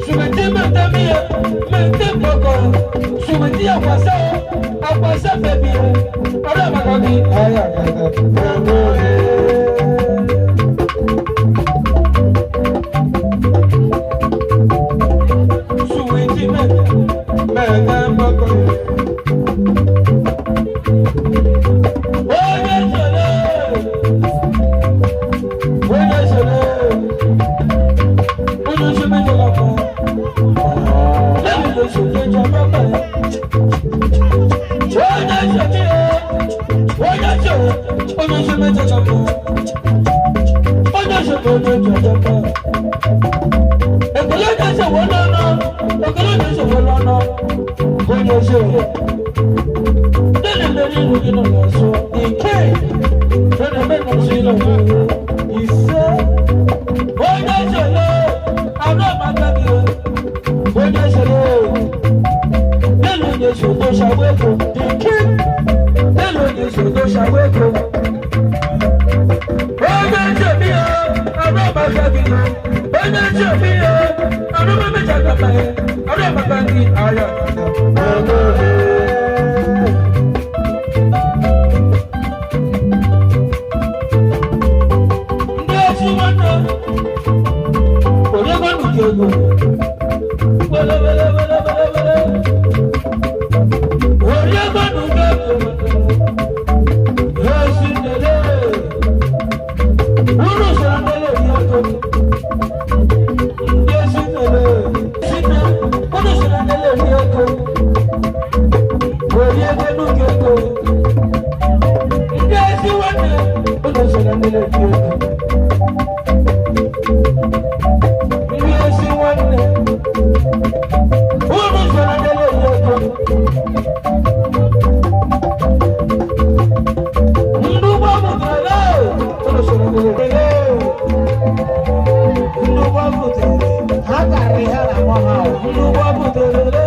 Sumeti mẹtẹmi yẹ mẹtẹ mọkọ sumeti akwasẹ akwasẹ bẹbi yẹ ọdọ àmàkà gị ayé àgàgà ẹgbẹ yẹ. Sumeti mẹtẹ mẹtẹ mọkọ yẹ. Onye sọlẹ onye sọlẹ onye sọmẹjọ lọkọ lẹ́yìn lóṣù tó jọ mọ́mọ́ ẹ̀. Onye ṣe mí o, onye ṣe o, onye ṣe mẹ́jọ lọ́kọ̀. Onye ṣe mí onye jọ lọ́kọ̀. Èkòló ní ṣe wọ́n lọ́nà, èkòló ní ṣe wọ́n lọ́nà. Onye ṣe o. Lẹ́yìn lórí ìlú yìí lọ́nà sọ, ìké. Lẹ́yìn mẹ́ta sí lọ́nà ìṣe. Onye ṣe lé, àwọn ọmọ akẹ́kọ̀ọ́. Onye ṣe lé mélòó ni oṣù tó ṣàwéko dìkí mélòó ni oṣù tó ṣàwéko. Onye ṣe mí o, ọdún ọba ṣẹ́gi o. Onye ṣe mí o, ọdún bá méjì àgbàgbà yẹn, ọdún ọba gbàgbé ayọ̀ àgbàgbà. Ndị otu nwanne, onye gwanụ gị ego? Wele wele wele wele wele. Onye gwanụ gị ego? Esi nlele. Unu sọrọ nlele dị ego. Ndị esi nlele. Esi nne, unu sọrọ nlele dị ego. Onye gwanụ gị ego? Ndị esi nwanne, unu sọrọ nlele dị ego. Ndị esi nwanne, unu sọrọ nlele dị ego. Ndụgba butere, unu sọrọ nlele. Ndụgba butere, Ha karịrị ha na-akpọ ha o. ndụgba butere.